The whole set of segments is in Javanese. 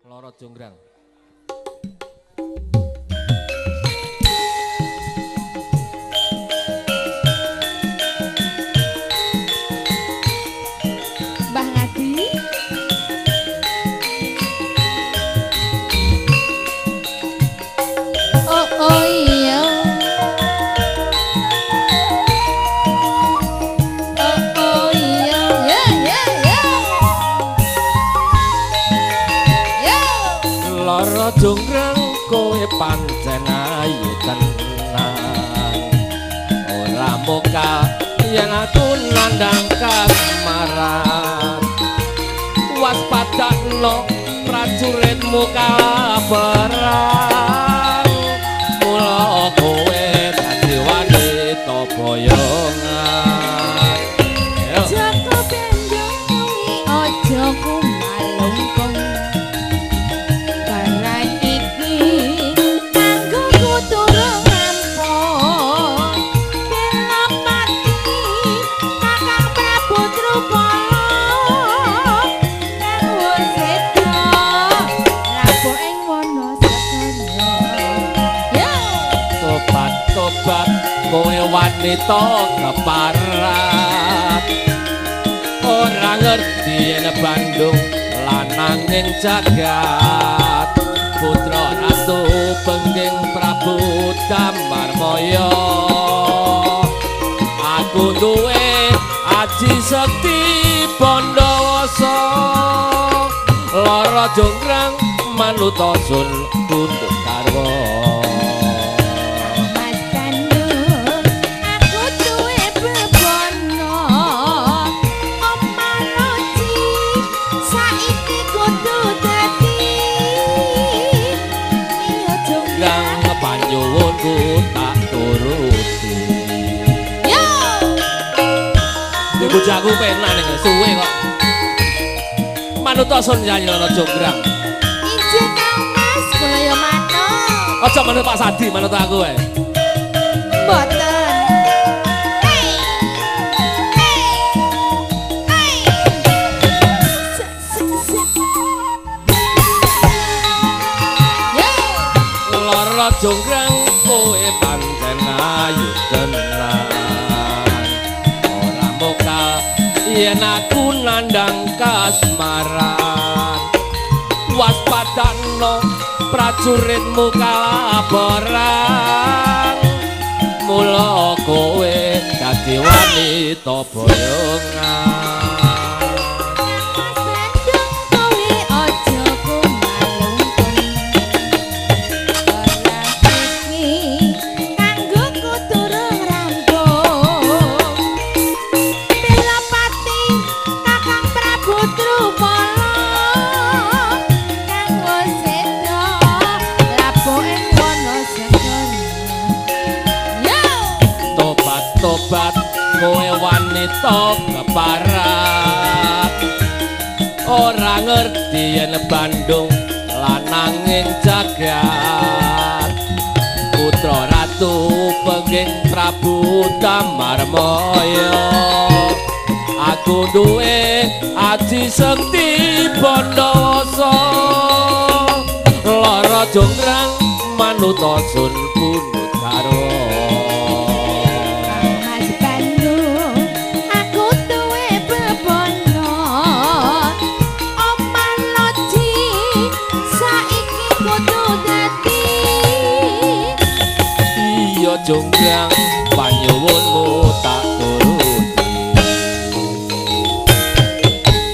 Loro Jonggrang. Mbah Ngadi. Oh oh iya. Oh oh iya. Ya ya ya. Yo. Loro Jonggrang kowe pancen ayu tenan. Ora mokal yen aku nandhang kasmaran. Waspadakno prajuritmu kalah perang. Mula kowe dadi wanita boyongan. Ayo. Joko Bandung kuwi aja kumalungkung. Barang iki kanggo kuturung rampung. Belapati Kakang Prabu Trupala kang wis seda labuh ing wana segara. Yo. Tobat-tobat kowe wanita keparat. Ora ngerti yen Bandung lananging jagat. Putra Ratu Pengging Prabu Damarmaya. Aku duwe aji sekti Bandawasa. Loro Jonggrang manuta sun tunduk karwa. Mas Bandung, aku duwe bebono. Omah Loji saiki kudu dadi. Iya Jonggrang. Jonggrang panyuwunku tak turuti. Yo. Iki bojoku penak ning suwe kok. Manuta sun nyanyi Loro Jonggrang. Injih Kang Mas, kula ya manut. Aja manut Pak Sadi, manut aku wae. Mboten. Hey. Hey. Hey. Se se se. Yo. Loro Jonggrang kowe pancen ayu tenan. Ora mokal yen aku nandhang kasmaran. Waspadakno prajuritmu kalah perang. Mula kowe dadi wanita boyongan. Mas Bandung kowe aja kumalungkung. Barang iki kanggo kuturung rampung. Belapati Kakang Prabu Trupala kang wis seda labuh ing wana segara. Yo. Tobat-tobat kowe wanita keparat. Ora ngerti yen Bandung lananging jagat. Putra Ratu Pengging Prabu Damarmaya. Aku duwe aji sekti Bandawasa. Loro Jonggrang manuta sun punut karwa. Mas Bandung, aku duwe bebono. Omah Loji saiki kudu dadi. Iya Jonggrang panyuwunmu tak turuti.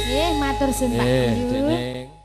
Nggih, matur suwun Pak Guru. Jeneng.